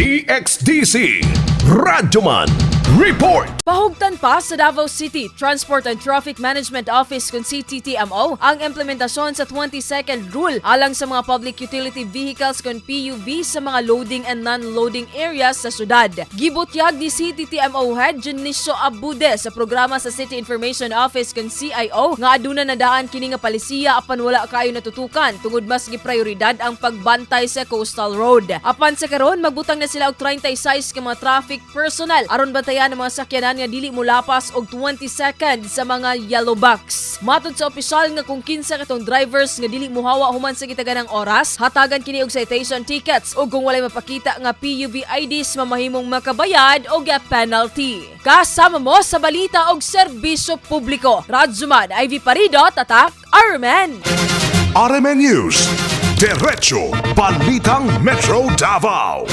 DXDC Radyoman Report. Pahugtan pa sa Davao City Transport and Traffic Management Office kung CTTMO ang implementasyon sa 20-second rule alang sa mga public utility vehicles kung PUV sa mga loading and non-loading areas sa syudad. Gibutyag ni CTTMO Head Dionisio Abude sa programa sa City Information Office kung CIO nga aduna na daan kini nga palisiya apan wala kaayo natutukan tungod mas giprioridad ang pagbantay sa coastal road. Apan sa karon, magbutang na sila og 36 ka mga traffic personnel aron bantayan ang mga sakyanan nga dili molapas og 20 seconds sa mga yellow box. Matod sa opisyal nga kung kinsa katong drivers nga dili muhawa human sa gitaganang oras, hatagan kini og citation tickets ug kung walay mapakita nga PUV IDs, mamahimong makabayad og penalty. Kasama mo sa balita og serbisyo publiko. Radyoman Ivy Parido, Tatak, RMN. RMN News. Diretso Balitang Metro Davao.